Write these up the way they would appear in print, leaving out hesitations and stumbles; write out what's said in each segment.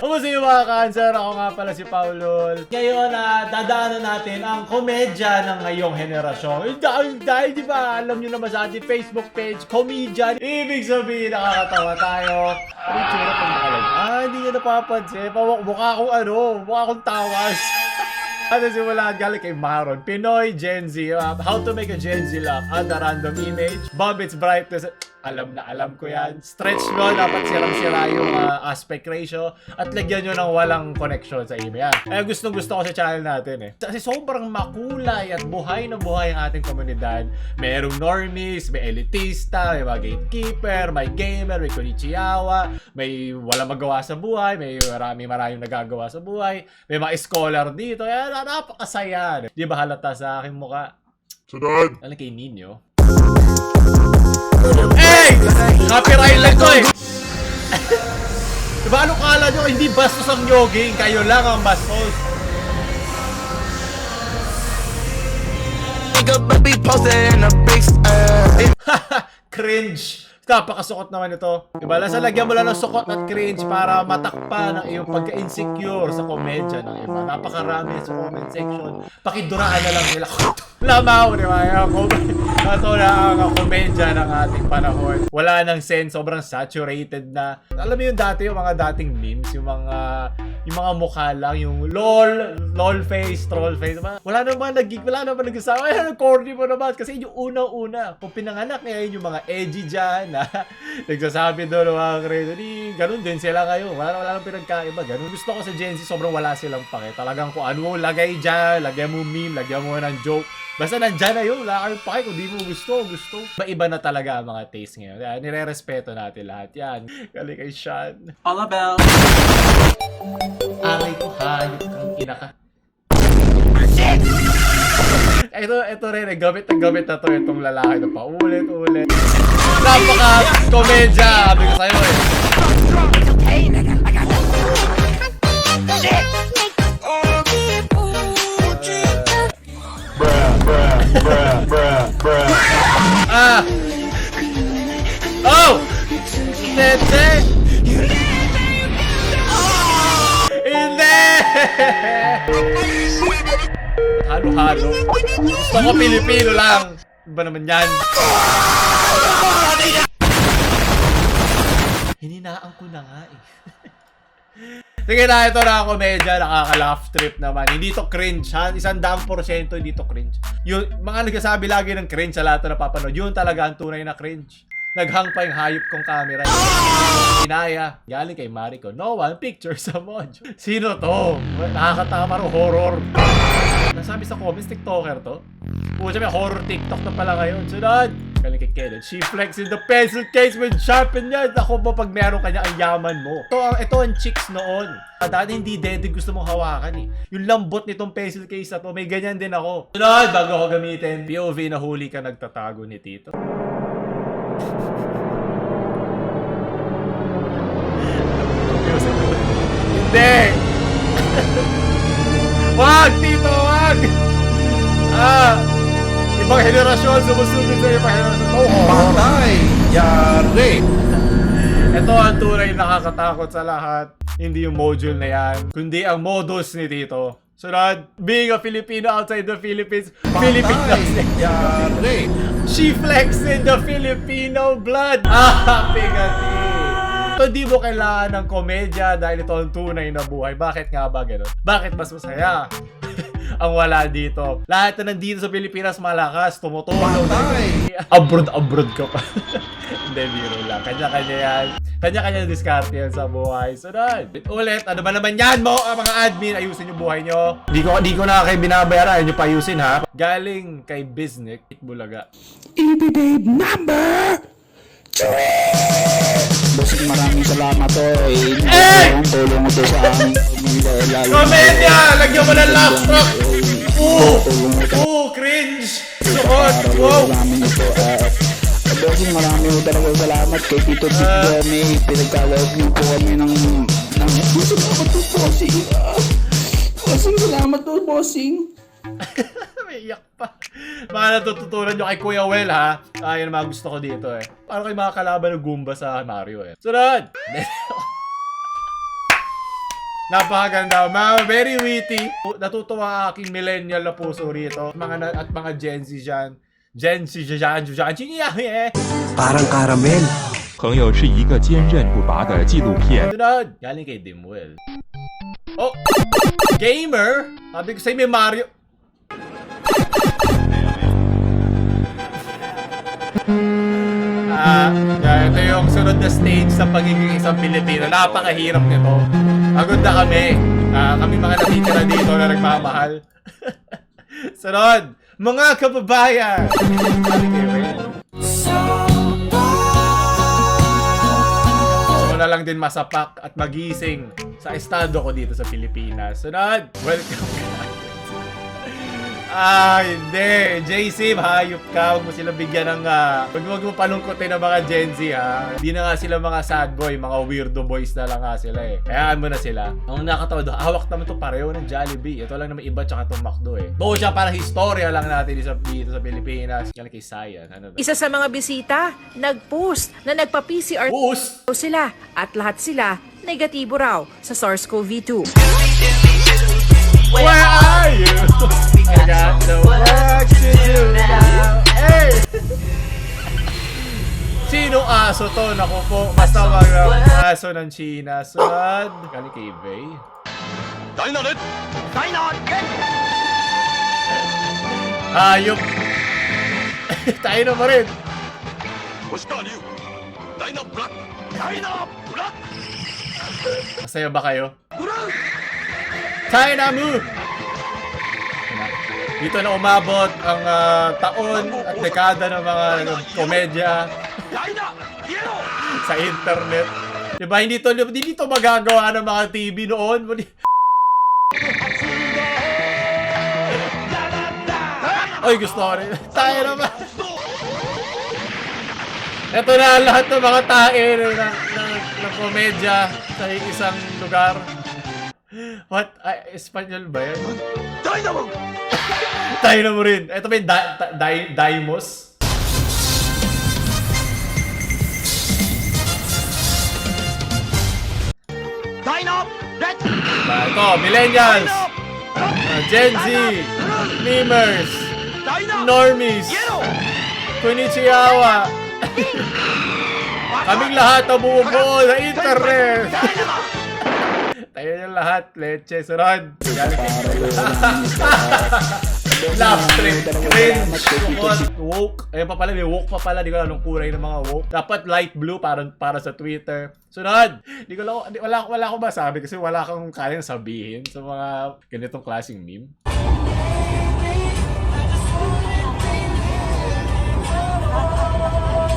Kumusta yung mga cancer? Ako nga pala si Paulol. Ngayon, dadaanan natin ang komedya ng ngayong henerasyon. Dahil di ba, alam nyo naman sa ating Facebook page, comedian. Ibig sabihin, nakakatawa tayo. Ano yung tsura pag nakalag? Hindi nyo napapansin. Mukha akong tawas. At simula galing kay Maron, Pinoy Gen Z, how to make a Gen Z laugh, add a random image, bump its brightness, alam ko yan, stretch nyo, dapat sirang-sira yung aspect ratio, at lagyan nyo ng walang connection sa email. Gustong gusto ko sa channel natin Kasi sobrang makulay at buhay na buhay ang ating komunidad. Merong normies, may elitista, may mga gatekeeper, may gamer, may konichiyawa, may walang magawa sa buhay, may maraming nagagawa sa buhay, may mga scholar dito. Napakasaya. Di ba halata sa aking muka? Sunod! Alam kay Nino? Hey! Copyright lang to Diba ano kala nyo? Hindi bastos ang jogging. Kayo lang ang bastos. Cringe. Napakasukot naman ito. Diba? Lagyan mo lang ng sukot at cringe para matakpan ang iyong pagka-insecure sa komedya ng iba. Napakarami sa comment section. Pakiduraan na lang nila. Lamaw, di ba? Ito na ang komedya ng ating panahon. Wala nang sense. Sobrang saturated na. Alam mo yung dati, yung mga dating memes, yung mga mukha lang, yung lol face, troll face. Wala naman nagsasawa. Ay, corny mo naman. Kasi yung unang-una, kung pinanganak ngayon yung mga edgy dyan, nagsasabi doon ng mga crazy, ganun din sila ngayon. Wala nang pinagkaiba. Ganun. Gusto ko sa Gen Z, sobrang wala silang pake. Talagang kung ano mo lagay dyan, lagyan mo meme, lagyan mo ng joke. Basta nandyan na yun, wala kayong pake. Kung di mo gusto. Iba na talaga ang mga taste ngayon. Kaya nire-respeto natin lahat yan. Kali kay Sean. Olabel. Aray ko, hayop kang ina ka. Ito rin, gamit na to itong lalaki na paulit-ulit. Napaka-komedya, sabi ko sa'yo Oh! Tete! Hindi! Halo-halo. Gusto ko Pilipino lang. Iba naman yan. Hininaan ko na nga Sige na, ito na ang komedya, nakaka-laugh trip naman. Hindi to cringe, ha? 100% hindi to cringe. Yung mga nagsasabi lagi ng cringe sa lahat na napapanood, yun talaga ang tunay na cringe. Naghang pa yung hayop kong camera. Inaya. Galing kay Mariko. No one picture sa module. Sino to? Nakakatama ro horror. Nasabi sa comments, TikToker to? Sabi, horror TikTok na pala ngayon. Sunod! Galing kay Kenneth. She flexing the pencil case with sharpen yan. Ako ba pag meron kanya ang yaman mo? Ito ang chicks noon. Dati hindi dede gusto mong hawakan Yung lambot nitong pencil case na to, may ganyan din ako. Sunod! Bago ako gamitin. POV na huli ka nagtatago ni Tito. Hindi! Wag, Tito, wag! Ibang henerasyon, sumusunod sa ibang henerasyon. Patay! Yari! Ito ang tunay nakakatakot sa lahat. Hindi yung module na yan, kundi ang modus ni Tito. Sunod, being a Filipino outside the Philippines, Yari! She flexed the Filipino blood. Pigati. Ito di mo kailangan ng komedya dahil ito ang tunay na buhay. Bakit nga ba gano'n? Bakit mas masaya? Ang wala dito. Lahat na nandito sa Pilipinas malakas, tumutulong. Abroad ka pa. Hindi, biro lang. Kanya-kanya yan. Kanya-kanya diskarte yan sa buhay. Sunod. Ulit, ano ba naman yan mo? Mga admin, ayusin yung buhay nyo. Di ko na kayo binabayaran. Ayun yung payusin, ha? Galing kay Biznek, Bulaga. Ibigay number 3! Bossing, maraming salamat to. Ang tulong mo to sa aming pamilya. Komedya! Lagyan mo ng laugh track! Cringe! Sukot! Wow! Bossing, maraming talaga salamat kay Tito Big Johnny. Pinagkawag niyo po kami ng salamat to, bossing. Bossing, salamat to, bossing. Iyak pa. Mga natututunan nyo kay Kuya Well, ha? Yan ang mga gusto ko dito, eh. Parang kayo mga kalaban ng Goomba sa Mario, eh. Sunod! Napakaganda. Very witty. Natutuwa ang aking millennial na puso rito. At mga Gen Z dyan. Parang caramel. 朋友是一个坚韧不拔的纪录片。 Sunod! Galing kay Dimwell. Oh! Gamer? Sabi ko sa'yo may Mario. Ito yung sunod na stage sa pagiging isang Pilipino. Napakahirap nito. Pagod na kami. Kami mga natitira dito na nagmamahal. Sunod! Mga kababayan! Sabi kayo yan. Gusto na lang din masapak at magising sa estado ko dito sa Pilipinas. Sunod! Welcome. Hindi. JC, hayop ka. Huwag mo sila bigyan ng... Huwag mo palungkotin ng mga Gen Z, ha. Hindi na nga sila mga sad boy. Mga weirdo boys na lang nga sila, eh. Hayaan mo na sila. Ang nakatawa doon, hawak naman to pareho ng Jollibee. Ito lang naman iba tsaka itong McDo, eh. Doon siya parang historia lang natin dito sa Pilipinas. Yan kay Sayan. Ano Isa sa mga bisita, nag-post na nagpa-PCR Boost! daw sila at lahat sila negatibo raw sa SARS-CoV-2. Where are you? I got no work to do now. Hey! Sinong aso to? Naku po. Basta mga aso ng China. Sunod. Galing kay Vey. Hayop. Tayo na mo rin. Masaya ba kayo? China move! Dito na umabot ang taon at dekada ng mga komedya sa internet. Diba, hindi to magagawa ng mga TV noon. Oy, gusto ko rin. Tayo naman. Ito na lahat ng mga tae ng komedya sa isang lugar. What? Espanyol ba yan? Tayo na mo rin. Ito ba yung Daimos? Ito, Millennials, Gen Z, Memers, Normies, Konnichiwa. Kaming lahat na bumubuo sa internet. Tayo yung lahat, leche, surod. Laugh trip, cringe, woke. Ayun pa pala, may woke pa pala. Di ko alam anong kulay ng mga woke. Dapat light blue para sa Twitter. Sunod! Wala ko masabi kasi wala kang kayang sabihin sa mga ganitong klaseng meme.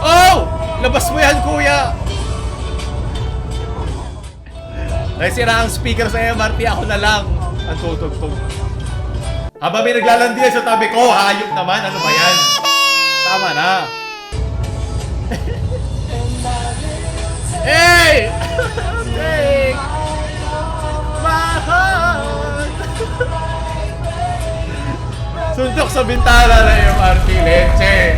Oh! Labas mo yan, kuya! Nasira ang speaker sa MRT, ako na lang ang tutugtog. Habang may naglalandi sa tabi ko, hayop naman, ano ba yan? Tama na. Hey! Take my heart. Suntok sa bintana na MRT, leche.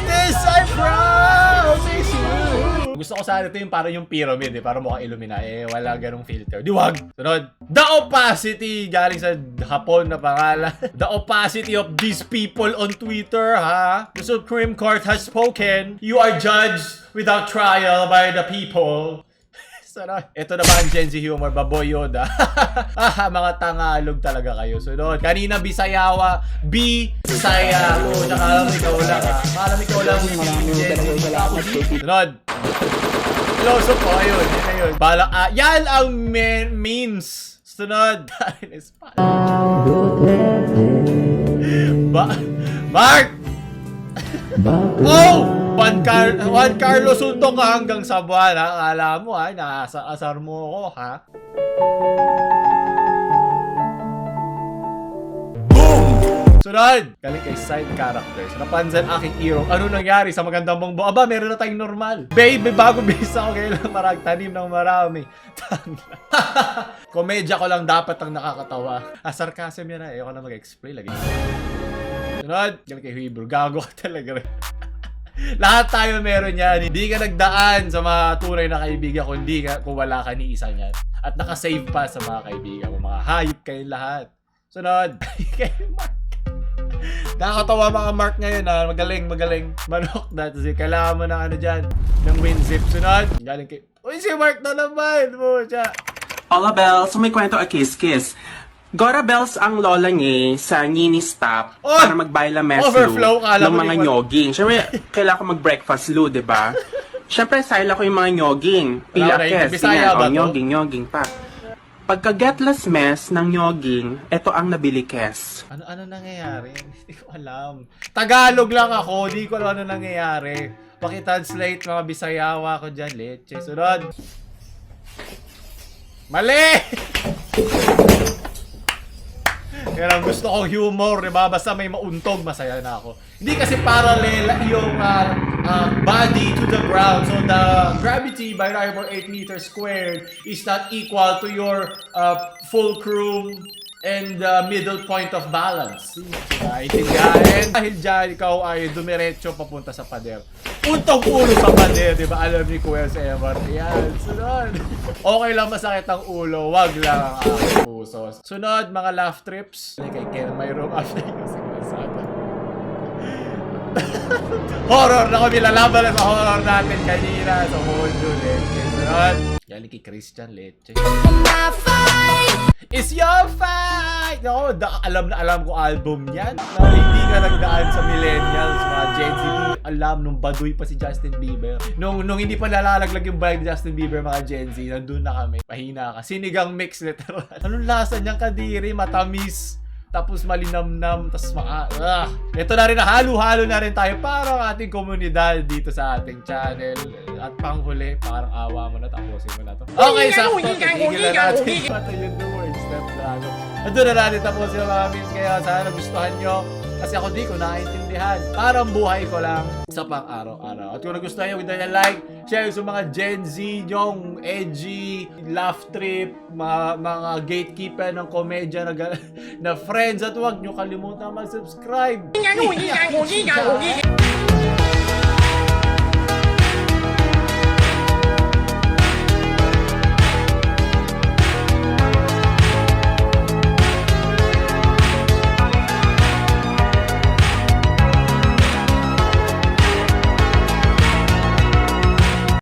This I promise you. Gusto ko sana ito yung parang yung pyramid, eh, para mukhang Illumina. Wala ganong filter. Diwag! Sunod. The opacity! Galing sa Hapon na pangalan. The opacity of these people on Twitter, ha? The Supreme Court has spoken. You are judged without trial by the people. Sunod. Ito naman Gen Z humor, Baboy Yoda. Mga tangalog talaga kayo. Sunod. Kanina Bisayawa, Bisaya. Tsaka alam ikaw lang, ha? Alam ikaw lang Gen Z. Sunod. Close up po, ayun. Yan na yun. Yan ang memes. Sunod. Mark! Oh! Juan Carlos suntok ka hanggang sa buwan, ha? Akala mo, ha? Naasar mo ako, ha? Boom! Sunod! Galing kay side characters. Rapunzel, aking hero. Ano nangyari sa magandang bongbo? Aba, meron na tayong normal. Babe, bago base ako kailang tanim ng marami. Komedya ko lang dapat ang nakakatawa. Sarcasm yan na. Ayoko na mag-explain lagi. Sunod! Galing kay Hebrew. Gago ka talaga rin. Lahat tayo meron yan. Hindi ka nagdaan sa mga tunay na kaibigan kung wala ka ni isa niyan. At nakasave pa sa mga kaibigan mo. Mga hayop kayo lahat. Sunod! Kay Mark. Nakakatawa mga Mark ngayon ha. Magaling. Manok na. Kasi kailangan mo ng ano dyan. Ng WinZip. Sunod. Galing kay... Uy, si Mark na naman. Pucha. Lola Bells, may kwento a kiss-kiss. Gora Bells ang lola niya sa Nini Stop para magbayla meslo Overflow, kala ng mo mga di ba? nyoging. Siyempre, kailangan ko mag-breakfast lu, di ba? Siyempre, sila ko yung mga nyoging. Pila Wala, kes, Bisaya ba to? nyoging pa. Pagka-getless mess ng nyoging, ito ang nabili kes. Ano nangyayari? Hindi ko alam. Tagalog lang ako. Hindi ko alam ano nangyayari. Pakitranslate mga Bisayawa ko dyan. Leche. Sunod. Mali! Kaya lang gusto kong humor, diba? Basta may mauntog, masaya na ako. Hindi kasi parallel yung body to the ground. So the gravity by Rybor 8 meters squared is not equal to your fulcrum and middle point of balance. Naintindihan? Dahil dyan, ikaw ay dumiretso papunta sa pader. Untong ulo sa pader, di ba? Alam ni Kuya sa MRT. Yan, sunod. Okay lang masakit ang ulo, wag lang ang aking puso. Sunod, mga laugh trips. Kay Ken, my room after using Lazada. Horror na kami, lalaban na sa horror natin kanina sa module. Sunod. Galing kay Christian Leche. It's your fight! Ako, alam na alam ko album yan. Na hindi ka nagdaan sa millennials, mga Gen Z. Alam, nung baduy pa si Justin Bieber. Nung hindi pa nalalaglag yung bike ni Justin Bieber, mga Gen Z, nandun na kami. Pahina ka. Sinigang mix, literal. Anong lasa niyang kadiri? Matamis. Tapos malinamnam, tapos ito na rin, halo-halo na rin tayo para ang ating komunidad dito sa ating channel. At panghuli, parang awa mo na, tapusin mo na to. Okay, sakto, titigil na natin. Ito yung the word, Snapdragon. Ando na natin tapusin mga memes, kaya sana nagustuhan nyo. Kasi ako di ko nakaintindihan. Parang buhay ko lang sa pang-araw-araw. At kung nagustuhan nyo, huwag na like, share sa mga Gen Z, yung edgy, laugh trip, mga gatekeeper ng komedya na friends. At huwag nyo kalimutan mag-subscribe.